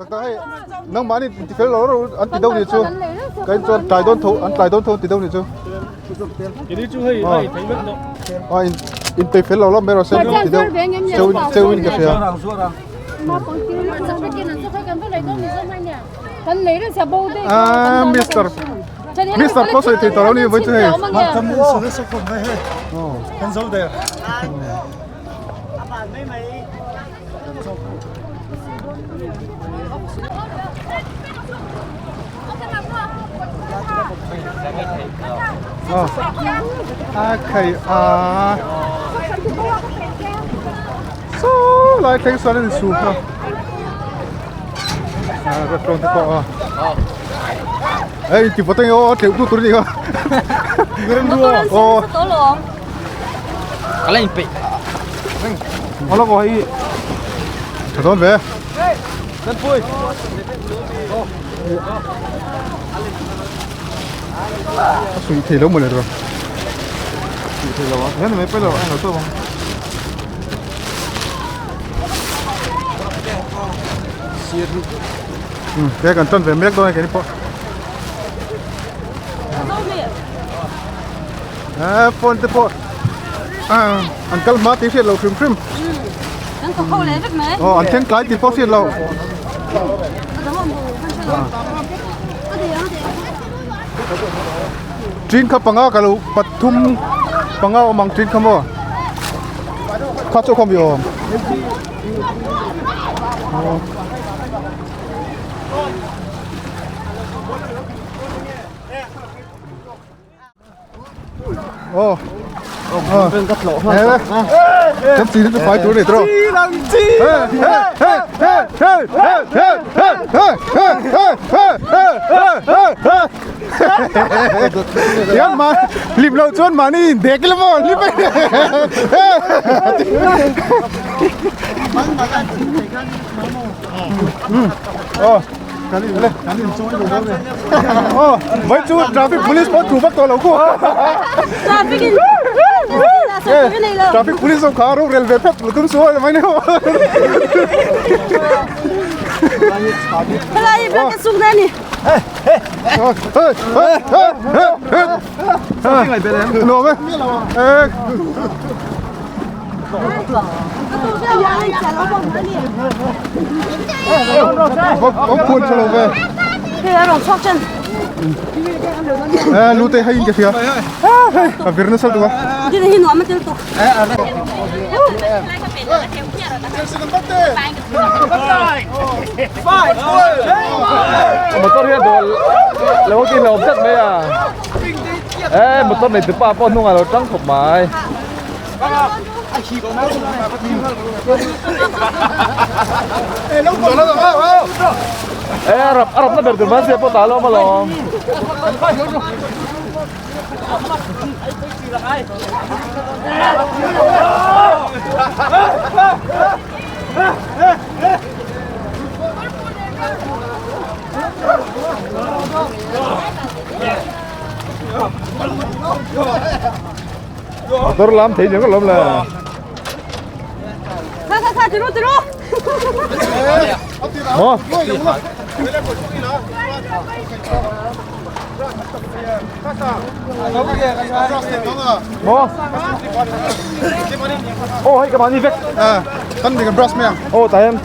Tak tak hei nangmahni ti fel lo ro an ti deuh ni chu ka in chuan tlai dawn tho an tlai dawn tho an ti deuh ni chu Kini chu hei hei thei vek tawh. A in in pe fel lo lam mai rawh se an ti deuh cheu cheu in ka hria. Ah Mister Mister pawh sawi thei tawh lo ni vawi chu hei. Kan zo der. A khai a saw lai thleng sawn a in su kha a restaurant te pawh a hei ti vawt eng aw a tleuh tu tur a ni kha aw Ka la inpeih Alo ko hei tha dawn ve Kan pui A suih thei lo mawle rawh suih thei lo a hian mai pailo a englo chauh ang um he kan tan ve mek dawn a keini pawh eh phone te pawh an kal hma tih hriat loh hrim hrim aw an thleng tlai tih pawh hriat loh tin kha panga ka lo pathum panga awm ang tin kha maw kha chu khawm i awm Ồ. Ờ. Chấm xí nó phải túi này thôi. Yan ma lim lo chuan mani dek le mo lim. Ờ. Ờ, mấy chú traffic police có chủ bắt tôi lâu quá. Traffic in Traffic police không khá rốt railway phép của tung số rồi mấy nữa. Hello, black and sung nè. Nó mấy. Ê. Có khuôn cho lâu về. Ê, lu tê hay in cái phía. À, việc nó sao được không? Motor hian dawh lo tin lo awm tlat mai a e motor nei tupa pawh hnungah lo tang khawp mai. E a rap a rapna ber tur mahse pawh ta lo awm alawm. Motor lam thei ringawt lawm le. Kha kha kha tiru tiru. Maw? Maw? Aw hei ka mahni vek. Kan ni kan brush mai ang. Aw tah hian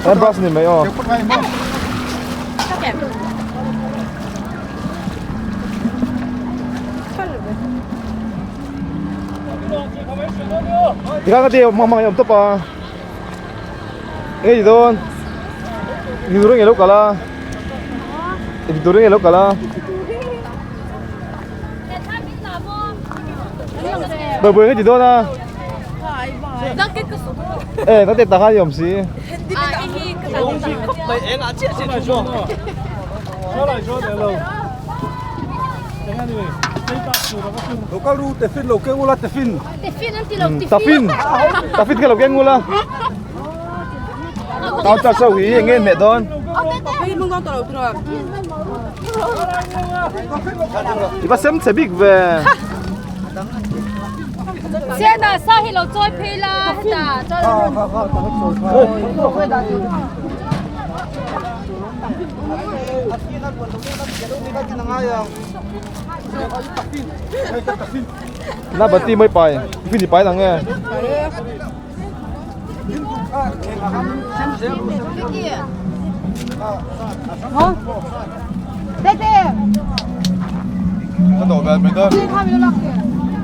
kan brush ni mai aw. Tikhan ka ti mang mang awm tawp a enge ti dawn ni tur nge lo kal a ni tur nge lo kal a buai nge ti dawn a e ta te takhan i awm si. Tafin tafin kha lo keng ula tao cha sao hi enge meh dawn i va sem che bik ve Siana sa hi lo chawi phei la heta chawi. Na bati mai pai fin i pai lang nge.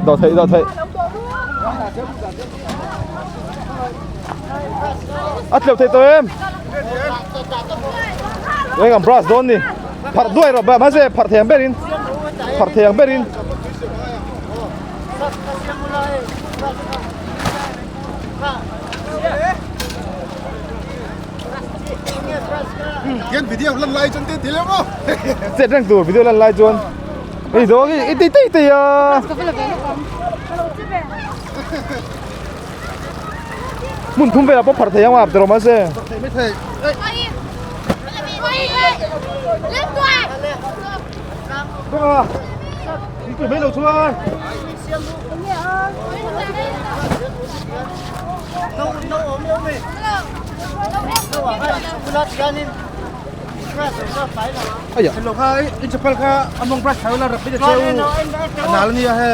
Dawh theih dawh theih. A tleuh theih tawh em? Eng ang brush dawn ni. Pharh duai rawh ba mahse pharh thei ang berin pharh thei ang berin. Hian video lan lai chuan te ti lem aw. Chet reng tur video lan lai chuan. Ei do i ti ti ti a. Hmun thum velah pawh pharh thei ang a tiraw mahse. Thei mai thei. Kawng a. In tui mai lo chuan. Aya. Hello kha in chapal kha among brush thau la rabbi de cheu. Anal ni a he.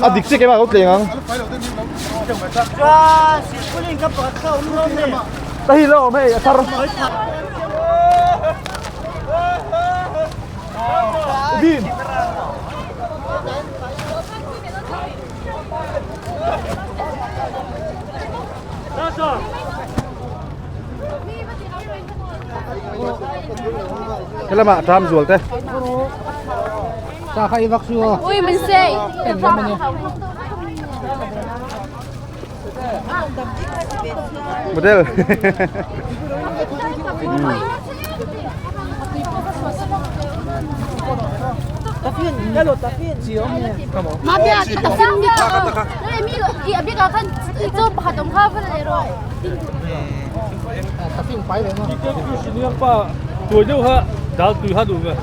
A dik chiah keimah ka lo tleng ang. Ta hi lo awm hei a thar. Din. Helama tram zual te. Ui mình xe. Model. Mà bia ta phim đi. Đây mi i a bia khan cho pakhat awm kha va leh rawh. Pa tuai deuh kha dal tui kha duh ve.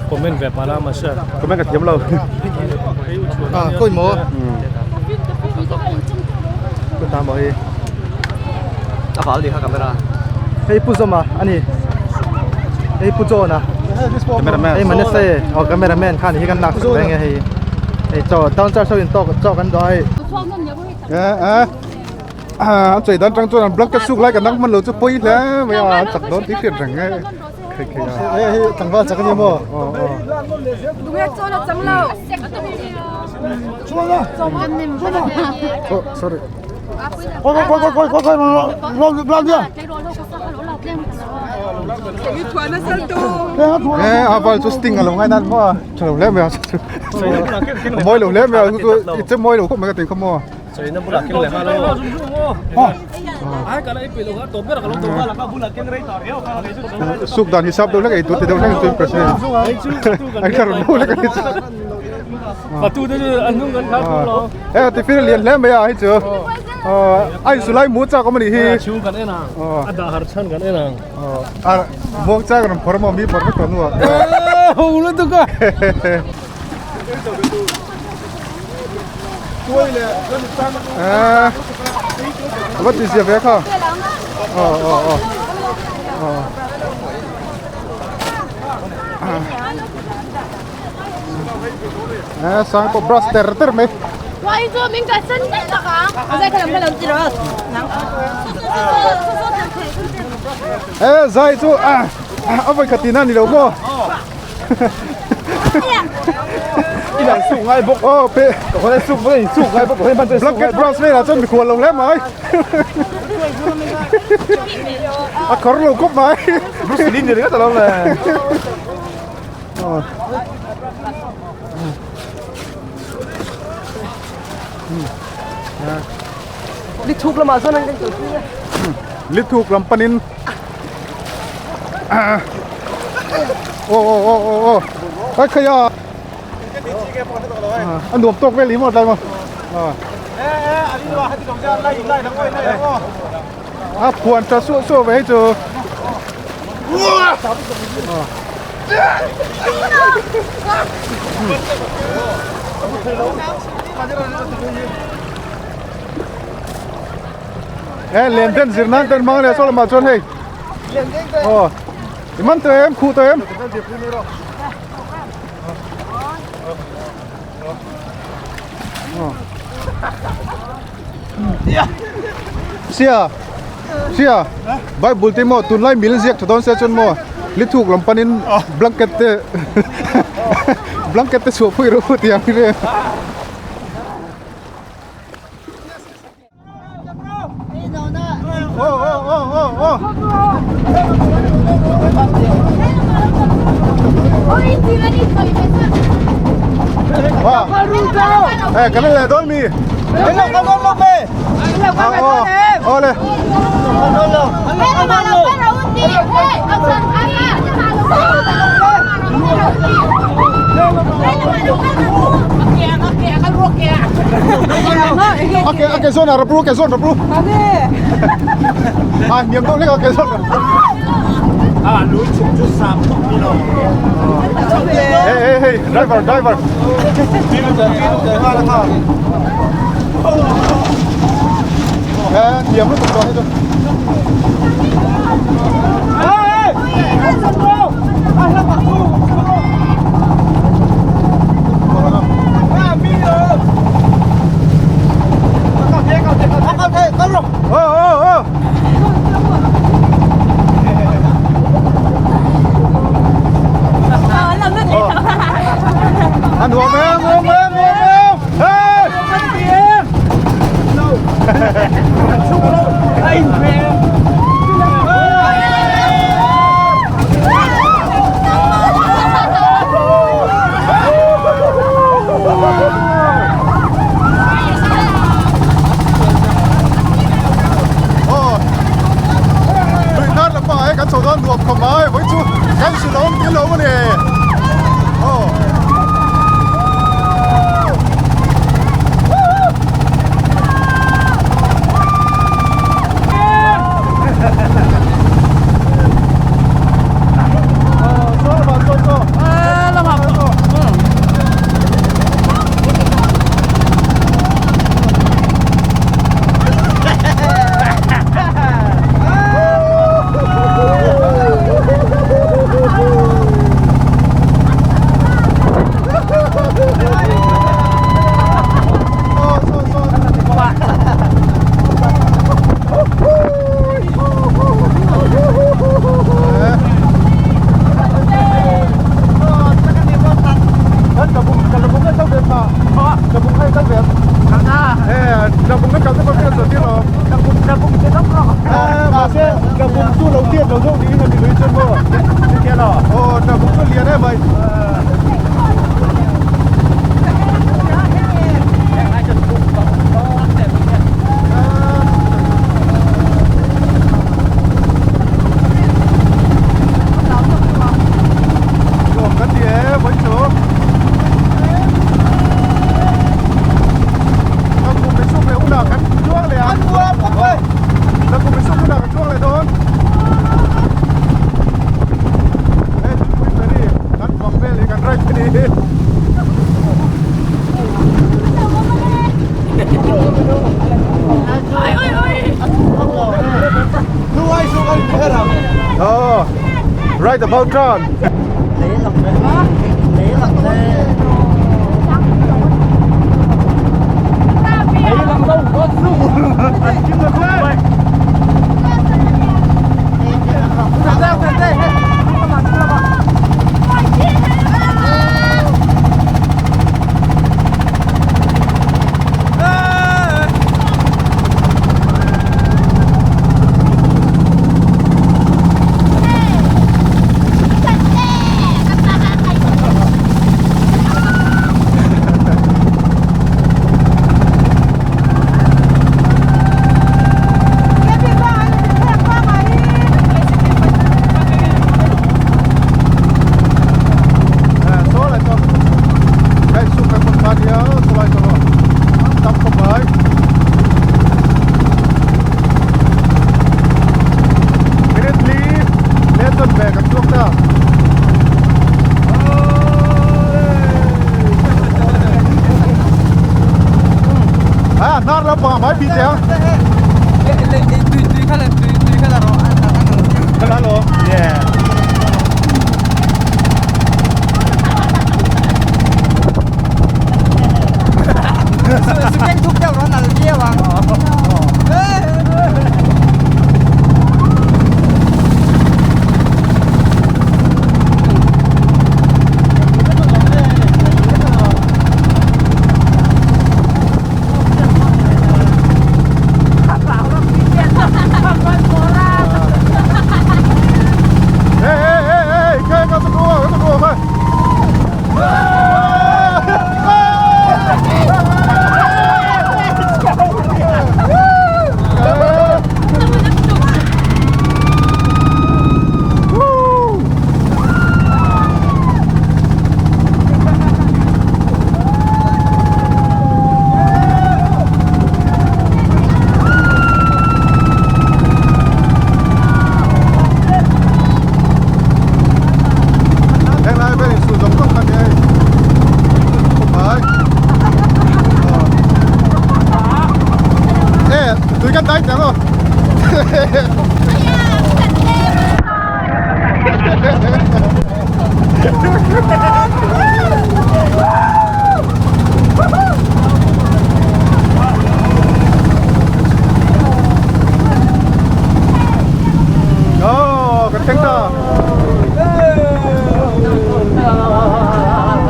Comment ve pala ma sir. Comment ka thiam lo. À, coi mồ. Ko ta mo hi. A fal di kha camera. Hei pu zawma a ni hei pu John a Cameraman. Hei manese aw cameraman khan hi kan lak sak reng e hei hei chaw down charge ho in tawk chaw kan dawh a hei. A a an chei dan tang chuan an blanket suk lai kan dang hman lo chu pawi hle mai a an chak dawn tih hriat reng e khei khei a. Hei hei tlangval chak a ni maw? Aw aw. Oh sorry. E a val chu sting a lo ngai nan maw tha lo hle mai a chu mawi lo hle mai a chu i che mawi lo khawp mai ka ti kha maw. Suk dan hisap deuh hlek ei tur ti deuh hlek chuan president an thla rawn bo hlek a ni chu. E tiffin a lian hle mai a hei chu a insulai mu chak awm a nih hi. A muang chak rawn phawrh maw mi phawrh vek tawh hnuah. A va tizia ve kha aw aw aw aw sang pawh brush ter ter mai. E zai chu a vawikhat tihna a ni lo maw. I lang suk ngai bawk aw pe ka khawn suk bawk in suk ngai bawk ka khawn hman blanket brush velah chuan mikhual lo hle mai a khawr lo khawp mai Bruce Lee ni ringawt alawm le Li thuk lamah chuan an kan kalpui a. Li thuk lam panin Aw aw aw aw aw ai khai a a nuam tawk vel hi maw tlai maw a phuan tha suah suah ve hei chu E len den zir nan ten mang le saw lamah chuan hei aw i man tawh em khuh tawh em sia sia bible te maw tunlai mil ziak tha dawn se chuan maw li thuk lam panin blanket te blanket te chhuah phui rawh u tiang hi vel. Cái này là đôi mì. Ô lên. Ok, ok, zona ra bru, ke zona bru. À, niệm đâu lấy cái zona. À, núi chụp chút sạp đi rồi. Hey, hey, hey, driver, driver. Ê, niệm nó tụt rồi hết rồi. Ô, ô, ô. Ăn uống em, uống em, uống em. Hey! Kan chho dawn nuam khawp mai vawi chu kan hrilh awm tih lo a ni aw. Oh, right about turn.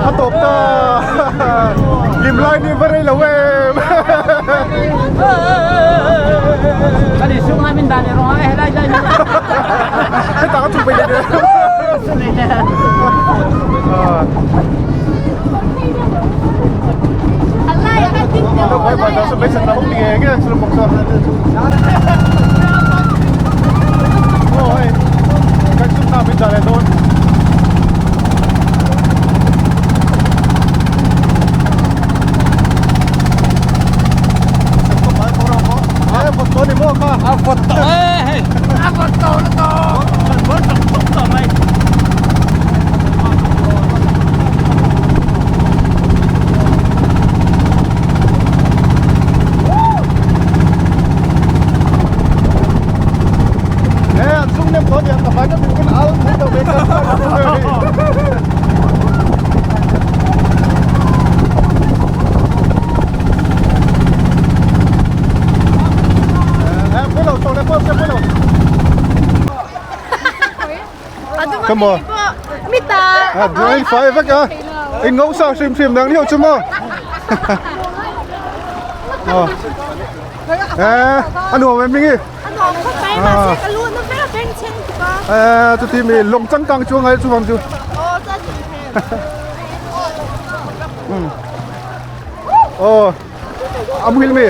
A tawp ta lim lai ni va rei lo em hetah ka chhuk peih leh Come on. À, anh phải vắt à. Anh ngẫu sao xem xem đang liệu chứ mà. Ờ. À, anh uống em đi. À, tôi tìm mình lồng trắng căng chuông ấy chú bằng chú. Ờ. Am hil mi.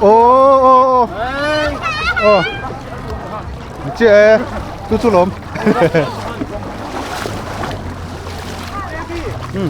Ô ô ô. Ờ. Chị chú chú lồm. Ừ.